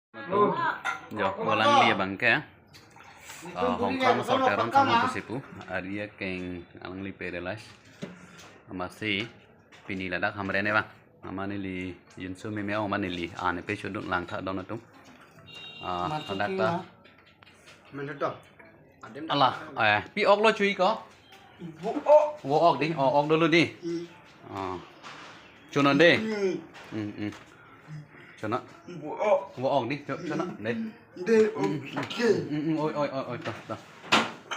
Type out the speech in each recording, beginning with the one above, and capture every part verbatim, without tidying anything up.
Jo, alangli abang ke, ah, Hongkong asor Teron asong pusi pu, ari akeng alangli pare last. Amatsi pini ladak Hamren ne bang. Amat neli Yinso Meme, amat neli an pe chodun langtha don atum. Ah, ladak ta. Mantap. Ala, eh, pi ok lo chui ko? Vo ok. Vo ok dei, oh, ok dolo dei. Hmm. Ah. Chonok dei. Hmm. Hmm, hmm. Chonok. Vo ok. Vo ok dei, cho-, chonok dei. Dei, hmm, hmm, okay. Hmm, hmm, oi, oi, oi, oi, to, to.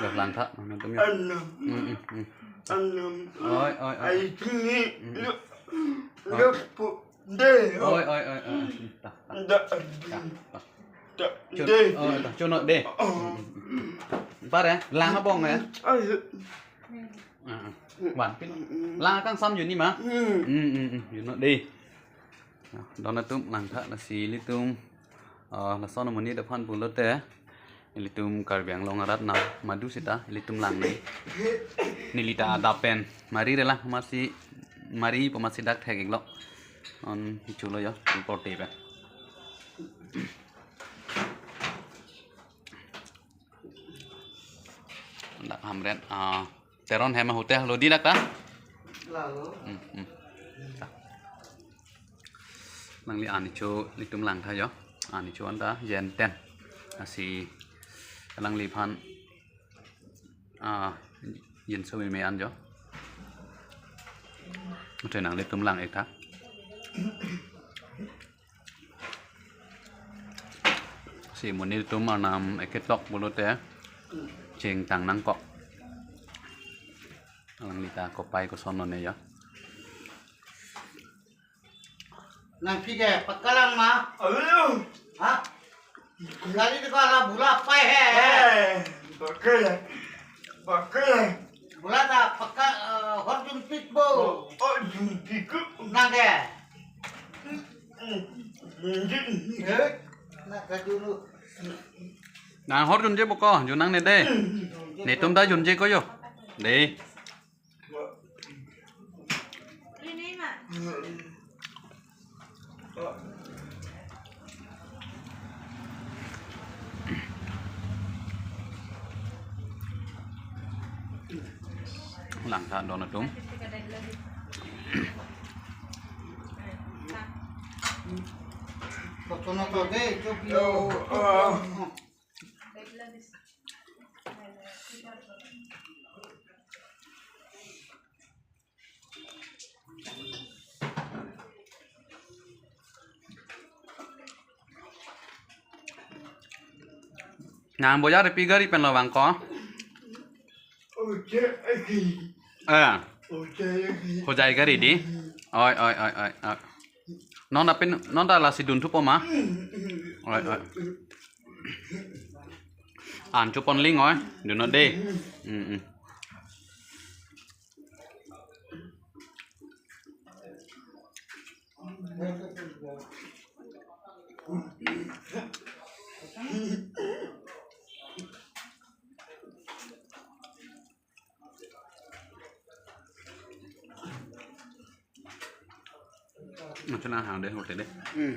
Yo, langtha, nangtum yo. Anam. Hmm, hmm, hmm. Anam. Oi, oi, oi. Ai kini. Hmm. Lo, lo pu. Dei. Oi, oi, oi, oi. Ta, ta. Da. Ta, ta. Da. Chun-, dei. Oh, ta. Chonok dei. Oh. Par ya, lang abong ya. Ai. Ah, ah. Wan, pin. Lang kangsam juni ma. Hmm. Hmm, hmm, hmm. Chonok dei. Nah, don atum langtha, lasi ilitum, ah, lason amonit aphan pulote, ilitum Karbi Anglong arat na madu sita, ilitum lang nai. Neli ta adap pen mari re lang, amatsi mari pu amatsi dak thek-ik lo. On chulo yo, porte pen. Dak Hamren, ah, Teron hem ahut te lo dei dak ta? Lalo. Hmm, hmm. Ta. Nangli an cho, ilitum langtha yo. An cho anta jen ten. Lasi alangliphan, ah, Yinso Meme an jo. Mate nanglitum lang-ik tha. Si amonit atum arnam eketok pulote chengtang nangkok. Alangli ta kopai koson lo ne ya. Nangphi ke pakka lang ma? Ayo. Ha? Kali de ko la bula pai he. Eh, pakka lang. Pakka lang. Bula ta pakka, eh, hor jun pik bo. Oh, hor jun pik. Nang ke. Eh, na ka junu. Nang hor junje bo ko, jun nangne dei. Netum ta junje ko yo. Dei. Langtha don atum. Kotono to dei, chop yo. Nang bojar pi gari pen lo bang ko? Oje, oje. Eh. Oje, oje. Hojai gari dei. Oi, oi, oi, oi, oi. Non ta pen, non ta lasi dunthupo ma? Oi, oi. An chopon ling oi. Dunnon dei. Hmm, hmm. Macam na hang dei, hotel dei. Hmm.